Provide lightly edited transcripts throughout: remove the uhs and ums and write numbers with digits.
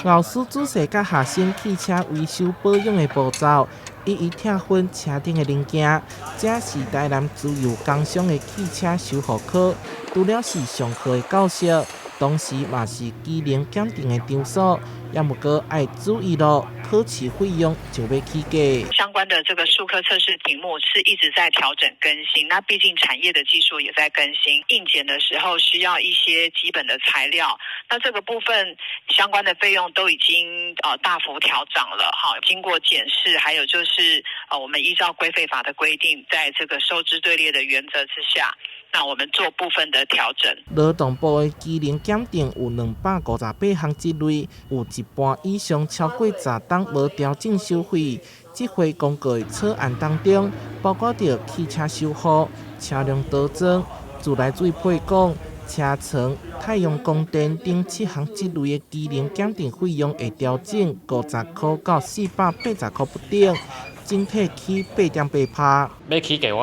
老師仔細佮學生汽車維修保養的步驟，一一拆分車頂的零件。這是台南自由工商的汽車修復科，除了是上課的教室，同時嘛是機能檢定的場所。也毋過愛注意囉，考試費用就欲起價。相關的這個術科測試題目是一直在調整更新，那畢竟產業的技術也在更新，印檢的時候需要一些基本的材料，那這個部分相關的費用都已經大幅調漲了。好，經過檢視，還有就是我們依照規費法的規定，在這個收支對列的原則之下，那我們做部分的調整。勞動部的機能檢定有258項職類，有一半以上超過10冬無調整收費。這回公告的草案當中，包括著汽車修護、車輛倒裝、自來水配管、車床、太陽光電等七項職類的機能檢定費用會調整50箍到480箍不等，整體起8.8%。欲起價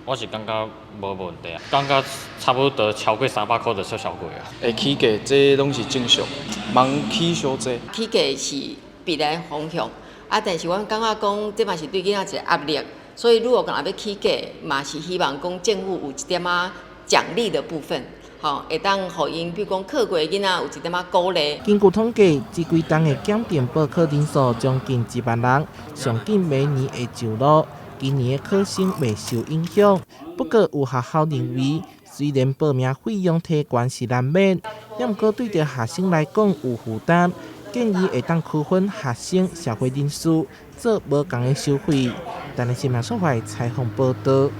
我是感覺無問題啊，感覺差不多超過300箍就算超過啊。會起價，這攏是正常，茫起傷濟。起價是必然方向，啊，但是阮感覺講，這嘛是對囡仔一個壓力，所以如果講若欲起價，嘛是希望講政府有一點仔獎勵的部分，吼，會當予𪜶，比如講考過的囡仔有一點仔鼓勵。根據統計，這幾冬的檢定報考人數將近1萬人，上緊明年會上路。今年的考生袂受影響，不過有學校認為，雖然報名費用提懸是難免，也毋過對著學生來講有負擔，建議會當區分學生、社會人士做無仝的收費。台南新聞所採訪報導。